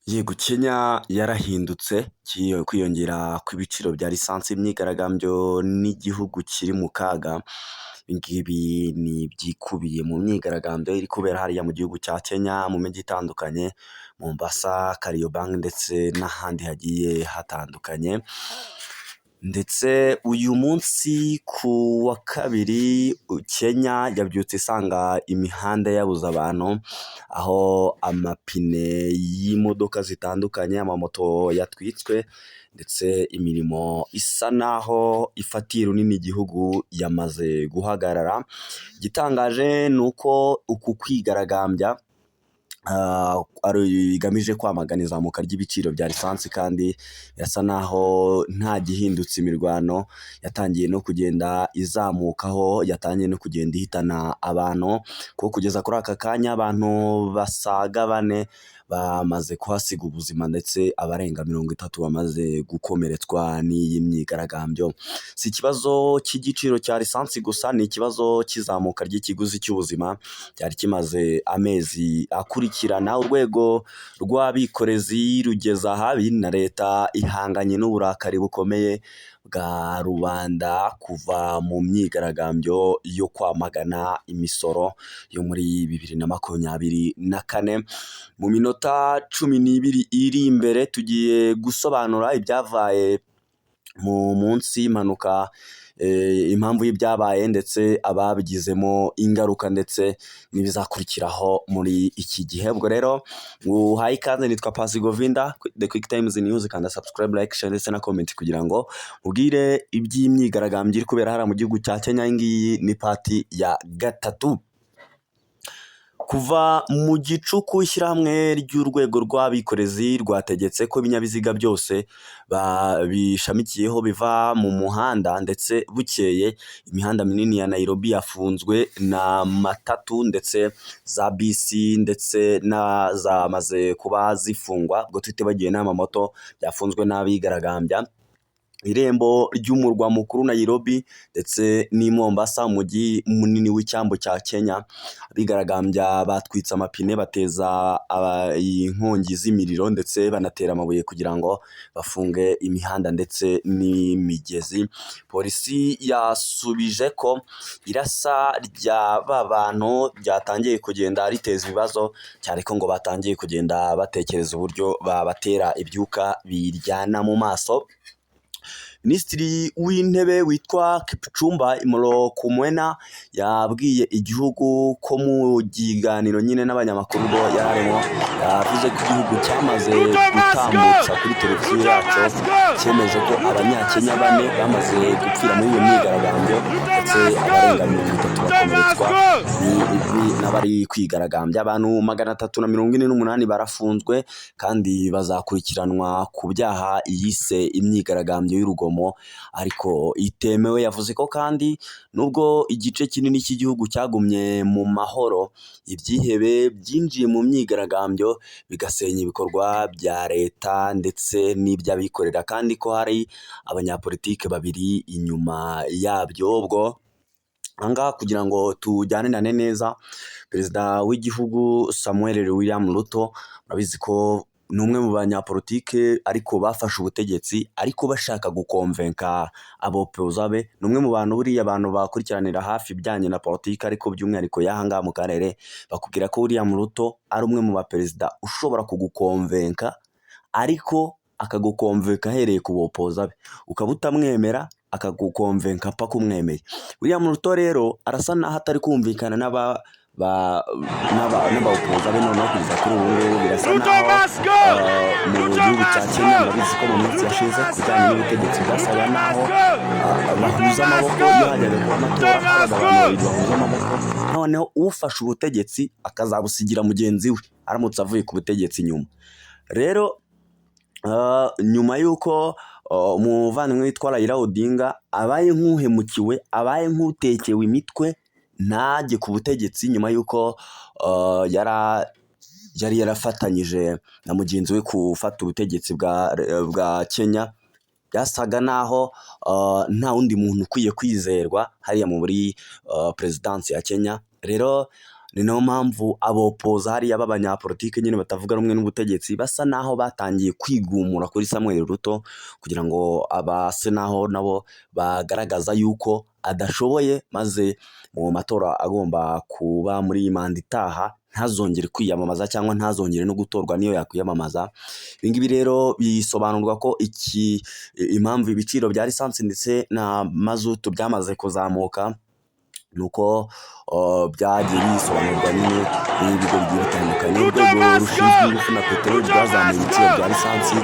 Yego, Kenya yarahindutse. Kwiyongera kw'ibiciro bya lisansi, imyigaragambyo n'igihugu kiri mu kaga. Ibi ngibi ni ibyikubiye mu myigaragambyo iri kubera hariya mu gihugu cya Kenya mu mijyi itandukanye: Mombasa, Kariobangi ndetse n'ahandi hagiye hatandukanye. Ndetse uyu munsi ku wa kabiri, Kenya yabyutse isanga imihanda yabuze abantu, aho amapine y'imodoka zitandukanye, amamoto yatwitswe, ndetse imirimo isa naho ifatiye runini igihugu yamaze guhagarara. Igitangaje ni uko uku kwigaragambya bigamije kwamagana izamuka ry'ibiciro bya lisansi, kandi birasa naho nta gihindutse. Imirwano yatangiye no kugenda izamukaho, yatangiye no kugenda ihitana abantu, kuko kugeza kuri aka kanya abantu basaga bane bamaze kuhasiga ubuzima, ndetse abarenga 30 bamaze gukomeretswa n'iyi myigaragambyo. Si ikibazo cy'igiciro cya lisansi gusa, ni ikibazo cy'izamuka ry'ikiguzi cy'ubuzima cyari kimaze amezi akurikirana. Urwego rw'abikorezi rugeze ahabi, na leta ihanganye n'uburakari bukomeye bwa rubanda kuva mu myigaragambyo yo kwamagana imisoro yo muri 2024. Mu minota 12 iri imbere tugiye gusobanura ibyabaye mu munsi y'impanuka, impamvu y'ibyabaye ndetse ababigizemo ingaruka, ndetse n'ibizakurikiraho muri iki gihe. Ubwo rero uhaye ikaze, nitwa Pasi Govinda, The Quick Times News. Kanda subscribe, like, share ndetse na comment kugira ngo ubwire iby'imyigaragambyo iri kubera hariya mu gihugu cya Kenya. Iyi ngiyi ni part ya gatatu. Kuva mu gicuku, ishyirahamwe ry'urwego rw'abikorezi rwategetse ko ibinyabiziga byose bishamikiyeho biva mu muhanda, ndetse bukeye imihanda minini ya Nairobi yafunzwe na matatu ndetse za bisi ndetse na zamaze kuba zifungwa, ubwo tutibagiwe n'amamoto byafunzwe n'abigaragambya. Irembo ry'umurwa mukuru Nairobi ndetse n'i Mombasa, umujyi munini w'icyambu cya Kenya, abigaragambya batwitse amapine, bateza inkongi z'imiriro, ndetse banatera amabuye kugira ngo bafunge imihanda ndetse n'imigezi. Polisi yasubije ko irasa rya ba bantu ryatangiye kugenda riteza ibibazo cyane, ko ngo batangiye kugenda batekereza uburyo babatera ibyuka biryana mu maso. Minisitiri w'Intebe witwa Kipchumba Murkomen yabwiye igihugu ko mu kiganiro nyine n'abanyamakuru ubwo yari arimo, yavuze ko igihugu cyamaze gutambutsa kuri televiziyo yacyo, cyemeje ko Abanyakenya bane bamaze gupfira muri iyo myigaragambyo, ndetse abarenga 30 bakomeretswa n'abari kwigaragambya. Abantu 348 barafunzwe kandi bazakurikiranwa ku byaha yise imyigaragambyo y'urugomo ariko itemewe. Yavuze ko kandi nubwo igice kinini cy'igihugu cyagumye mu mahoro, ibyihebe byinjiye mu myigaragambyo bigasenya ibikorwa bya leta ndetse n'iby'abikorera, kandi ko hari abanyapolitike babiri inyuma yabyo. Ubwo aha ngaha, kugira ngo tujyanirane neza, Perezida w'igihugu Samuel William Ruto, urabizi ko ni umwe mu banyapolitike ariko bafashe ubutegetsi ariko bashaka gukonvenka abopposa be. Ni umwe mu bantu buriya abantu bakurikiranira hafi ibijyanye na politiki, ariko by'umwihariko y'aha ngaha mu karere, bakubwira ko William Ruto ari umwe mu baperezida ushobora kugukonvenka, ariko akagukonvenka ahereye ku bopposa be, ukaba utamwemera akagukonvenka paka umwemeye. William Ruto rero arasa naho atari kumvikana n'aba n'abawupoza be. Noneho kugeza kuri ubu ngubu birasa naho mu gihugu cya Kenya, murabizi ko mu minsi yashize ku bijyanye n'ubutegetsi bwasaga naho bahuza amaboko. Iyo hajyaga kuba amatora, habaga abantu babiri bahuza amaboko, noneho ufashe ubutegetsi akazabusigira mugenzi we aramutse avuye ku butegetsi nyuma. Rero nyuma y'uko umuvandimwe witwa Raila Odinga abaye nk'uhemukiwe, abaye nk'utekewe imitwe, ntajye ku butegetsi, nyuma y'uko yari yarafatanyije na mugenzi we gufata ubutegetsi bwa Kenya, byasaga naho nta wundi muntu ukwiye kwizerwa hariya muri perezidansi ya Kenya. Rero Ni nayo mpamvu abopoza hariya b'abanyapolitike nyine batavuga rumwe n'ubutegetsi basa naho batangiye kwigumura kuri Samuel Ruto, kugira ngo abase naho nabo bagaragaza yuko adashoboye, maze mu matora agomba kuba muri iyi manda itaha ntazongere kwiyamamaza cyangwa ntazongere no gutorwa niyo yakwiyamamaza. Ibi ngibi rero bisobanurwa ko iki impamvu ibiciro bya lisansi ndetse na mazutu byamaze kuzamuka ni uko byagiye bisobanurwa nyine n'ibigo bigiye bitandukanye. Urwego rushinzwe ingufu na peteroli rwazamuye ibiciro bya lisansi ku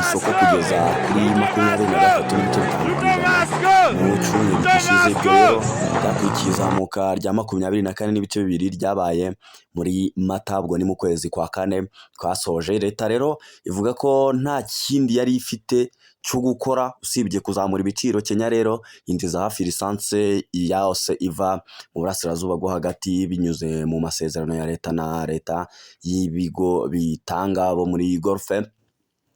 isoko kugeza kuri 23.5% mu cyumweru gishize. Ibyo rero byakurikiye izamuka rya 24.2 ryabaye muri Mata, ubwo ni mu kwezi kwa kane twasoje. Leta rero ivuga ko nta kindi yari ifite cyo gukora usibye kuzamura ibiciro. Kenya rero yinjiza hafi lisansi yose iva mu burasirazuba bwo hagati binyuze mu masezerano ya leta na leta y'ibigo bitanga bo muri Gulf.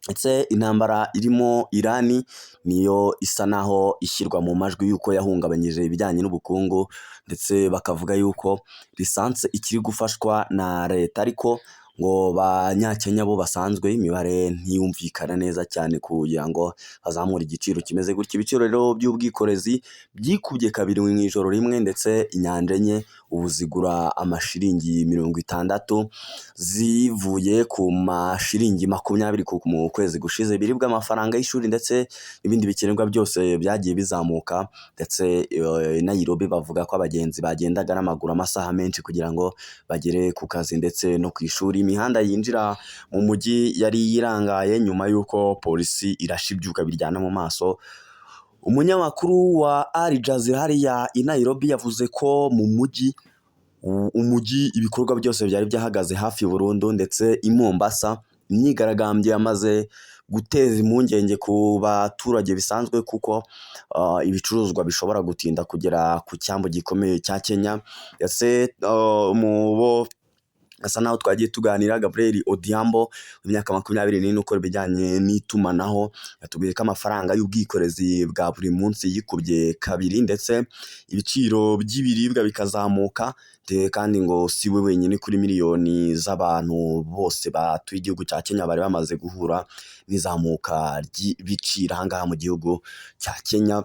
Ndetse intambara irimo Irani niyo isa naho ishyirwa mu majwi y'uko yahungabanyije ibijyanye n'ubukungu, ndetse bakavuga yuko lisansi ikiri gufashwa na leta, ariko ngo Banyakenya bo basanzwe imibare ntiyumvikana neza cyane kugira ngo bazamure igiciro kimeze gutya. Ibiciro rero by'ubwikorezi byikubye kabiri mu ijoro rimwe, ndetse inyanja enye ubu zigura amashiringi 60 zivuye ku mashiringi 20 mu kwezi gushize. Ibiribwa, amafaranga y'ishuri ndetse n'ibindi bikenerwa byose byagiye bizamuka, ndetse i Nairobi bavuga ko abagenzi bagendaga n'amaguru amasaha menshi kugira ngo bagere ku kazi ndetse no ku ishuri. Imihanda yinjira mu mujyi yari irangaye nyuma y'uko polisi irashe ibyuka biryana mu maso. Umunyamakuru wa Al Jazeera hariya i Nairobi yavuze ko mu mujyi umujyi ibikorwa byose byari byahagaze hafi burundu, ndetse i Mombasa imyigaragambyo yamaze guteza impungenge ku baturage bisanzwe, kuko ibicuruzwa bishobora gutinda kugera ku cyambu gikomeye cya Kenya. Ndetse mu bo asa naho twagiye tuganira, Gabriel Odhiambo w'imyaka 24 ukora ibijyanye n'itumanaho, yatubwiye ko amafaranga y'ubwikorezi bwa buri munsi yikubye kabiri, ndetse ibiciro by'ibiribwa bikazamuka. Kandi ngo si we wenyine, kuri miliyoni z'abantu bose batuye igihugu cya Kenya bari bamaze guhura n'izamuka ry'ibiciro aha ngaha mu gihugu cya Kenya.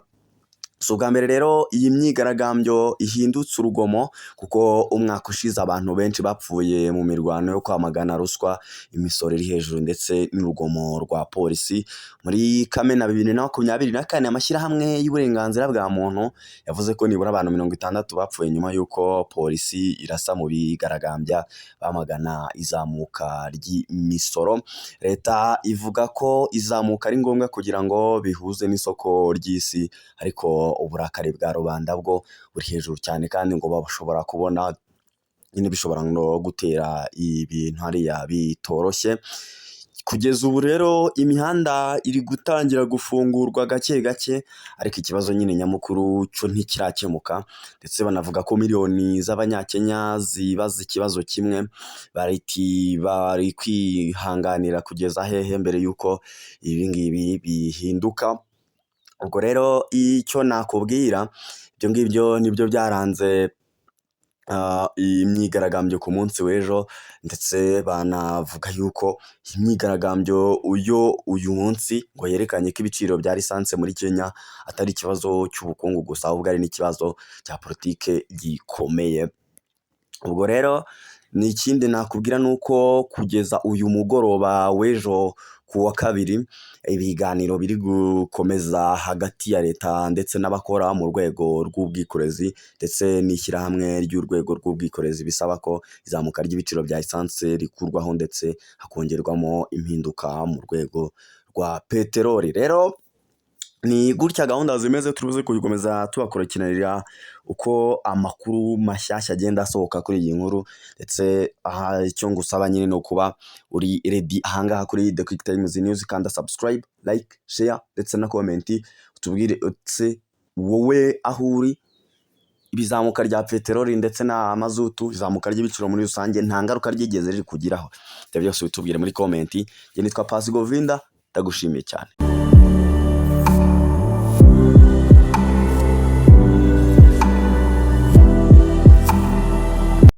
Si ubwa mbere rero iyi myigaragambyo ihindutse urugomo, kuko umwaka ushize abantu benshi bapfuye mu mirwano yo kwamagana ruswa, imisoro iri hejuru ndetse n'urugomo rwa polisi. Muri Kamena 2024, amashyirahamwe y'uburenganzira bwa muntu yavuze ko nibura abantu 60 bapfuye nyuma y'uko polisi irasa mu bigaragambya bamagana izamuka ry'imisoro. Leta ivuga ko izamuka ari ngombwa kugira ngo bihuze n'isoko ry'isi, ariko uburakari bwa rubanda bwo buri hejuru cyane, kandi ngo bashobora kubona nyine bishobora no gutera ibintu hariya bitoroshye. Kugeza ubu rero imihanda iri gutangira gufungurwa gake gake, ariko ikibazo nyine nyamukuru cyo ntikirakemuka, ndetse banavuga ko miliyoni z'Abanyakenya zibaza ikibazo kimwe bariti bari kwihanganira kugeza hehe mbere y'uko ibi ngibi bihinduka. Ubwo rero icyo nakubwira, ibyo ngibyo nibyo byaranze iyi myigaragambyo ku munsi w'ejo, ndetse banavuga yuko iyi myigaragambyo yo uyu munsi ngo yerekanye ko ibiciro bya lisansi muri Kenya atari ikibazo cy'ubukungu gusa, ahubwo ari n'ikibazo cya politike gikomeye. Ubwo rero ni ikindi nakubwira ni uko kugeza uyu mugoroba w'ejo ku wa kabiri, ibiganiro biri gukomeza hagati ya leta ndetse n'abakora mu rwego rw'ubwikorezi ndetse n'ishyirahamwe ry'urwego rw'ubwikorezi, bisaba ko izamuka ry'ibiciro bya esanse rikurwaho ndetse hakongerwamo impinduka mu rwego rwa peteroli. Rero ni gutya gahunda zimeze, turibuze kubikomeza tubakurikiranira uko amakuru mashyashya agenda asohoka kuri iyi nkuru, ndetse aha icyo ngusaba nyine ni ukuba uri ready ahangaha kuri The Quick Times News. Kanda subscribe, like, share ndetse na comment, utubwire ese wowe aho uri ibizamuka rya peteroli ndetse na mazutu, izamuka ry'ibiciro muri rusange nta ngaruka ryigeze riri kugiraho? Ibyo byose bitubwire muri comment. Njye nitwa Pasi Govinda, ndagushimiye cyane.